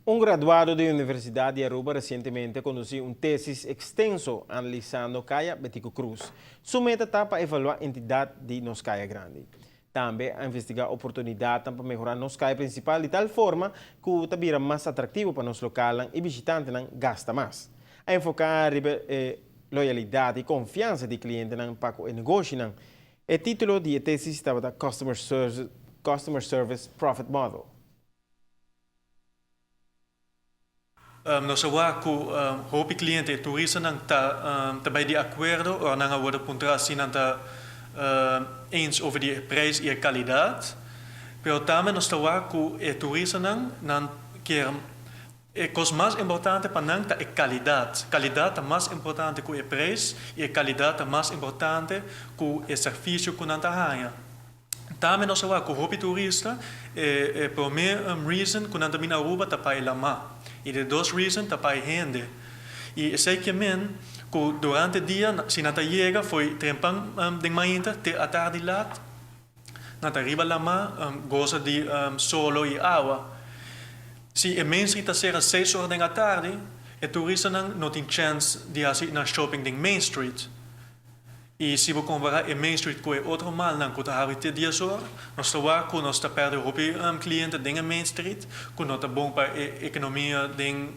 Un graduado di Universidad di Aruba recientemente a conduci un tesis extenso analisando Caya Betico Croes. Su meta ta pa evalua entidad di nos caya grandi. Tambe a investiga oportunidadnan pa mehora nos caya principal di tal forma cu ta bira mas atractivo pa nos localnan y bishitantenan gasta mas. A enfoca riba e loyalidad y confiansa di clientenan pa cu e negoshinan. E titulo di e tesis tabata Customer Service Profit Model. Nos a wak ku hopi kliente i turistanan ta ta bai di akuerdo ora nan a wòrdu puntrá si nan ta eens over di e preis i e kalidat. Pero tambe nos ta wak ku e turistanan nan kier e kos mas importante pa nan ta e kalidat. Kalidat ta mas importante ku e preis i e kalidat ta mas importante ku e servisio ku nan ta haña. Tambe nos a wak ku hopi turista e e prome reason ku nan ta bini Aruba ta pa e lama i di dos reason ta pa e hende. I esei ke men ku durante dia si nan ta yega fo'i trempan den mainta te atardi lat nan ta riba lama gosa di solo i awa. Si e Main Street ta sera seis ora den atardi e turistanan no tin chèns di hasi nan shopping den Main Street. I si bo kompará e Main Street ku e otro malnan ku ta habri te dies or, nos ta wak ku nos ta pèrdè hopi kliente den e Main Street ku no ta bon pa e ekonomia den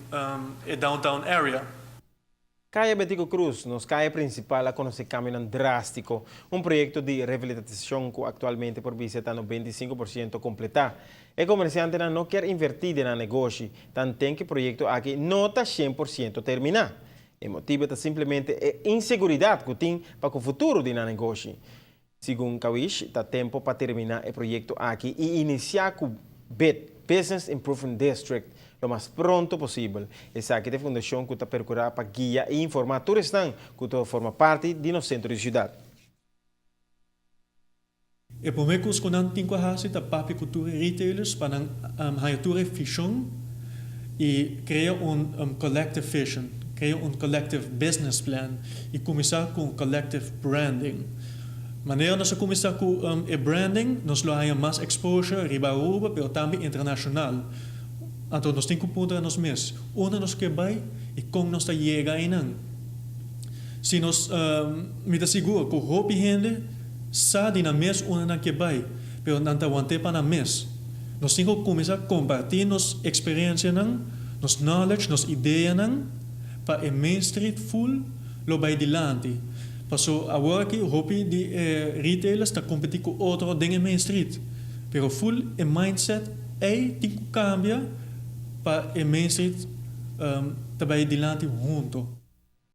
e downtown area. Kaya Betico Croes, nos kaya prinsipal a konosé kambionan drástiko. Un proyekto di revitalisashon ku aktualmente por bisa ta 95% kompletá. E komersiantenan no kier invertí den nan negoshi, tanten ku e proyekto aki no ta 100% terminá. E motibu ta simplemente e inseguridat ku tin pa ku futuro di nan negoshi. Segun Kawish, ta tempu pa terminá e proyekto aki i inisiá ku bid, Business Improvement District, lo mas pronto posibel. Esaki ta e fundashon ku ta perkurá pa guia i informá tur esnan ku ta forma parti di nos sentro di siudat. E promé kos ku nan tin ku hasi ta papia ku tur e retailers pa nan haña tur e vishon i krea un collective vision, krea un collective business plan i kuminsá ku un collective branding. Manera nos a kuminsá ku e branding nos lo haña mas exposure riba Aruba pero tambe internashonal. Anto nos tin ku puntra nos mes, unda nos ke bai i kon nos ta yega einan? Si nos, mi ta sigur ku hopi hende sa di nan mes unda nan ke bai, pero nan ta want'é pa nan mes. Nos tin ku kuminsá kompartí nos eksperensianan, nos knowledge, nos ideanan pa e Main Street ful lo bai dilanti. Paso awor aki hopi di e retailers ta kompetí ku otro den e Main Street, pero ful e mindset ei tin ku kambia pa e Main Street ta bai dilanti hunto.